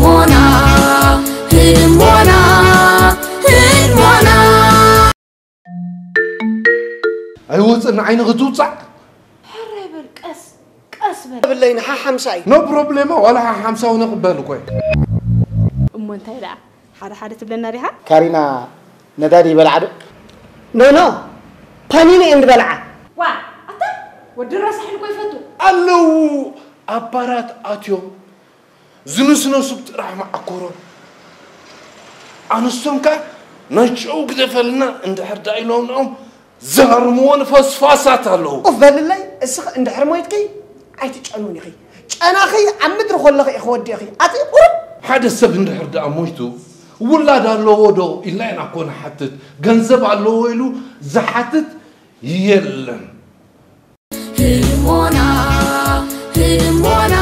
ሞና ህድሞና ህድሞና ኣይወፅእ ንዓይኒ ክትውፃዕ ሕራይ በል ቀስ ቀስ በል ብለይ ንሓ ሓምሳ እዩ no problema ዋላ ሓሓምሳ እውን እቕበል እኮ እሞ እንታይ ደኣ ሓደ ሓደ ትብለና ዲኻ ካሪና ነዳዲ ይበልዓ ዶ no no ፓኒኒ እንድ በልዓ ዋ ኣታ ወዲ ረሳሕ ልኮ ይፈቱ ኣለዉ ኣብ ባራት ኣትዮም ዝንስነሱ ጥራሕ መዓኮሮም ኣንስቶም ከ ናይ ጨው ግደፈልና እንድሕር ዳ ኢሎም ንኦም ዝሃርምዎ ንፈስፋሳት ኣለዉ ኡፍ በልለይ እስኺ እንድሕር ሞይትኪ ኣይትጨኑን ኢኺ ጨናኺ ኣብ ምድሪ ከለኺ ኢኺ ወዲእኺ ኣቲ ቁሩብ ሓደ ሰብ እንድሕር ደኣ ሞይቱ ውላድ ኣለዎ ዶ ኢልና ኢና እኮ ንሓትት ገንዘብ ኣለዎ ኢሉ ዝሓትት የለን ህድሞና ህድሞና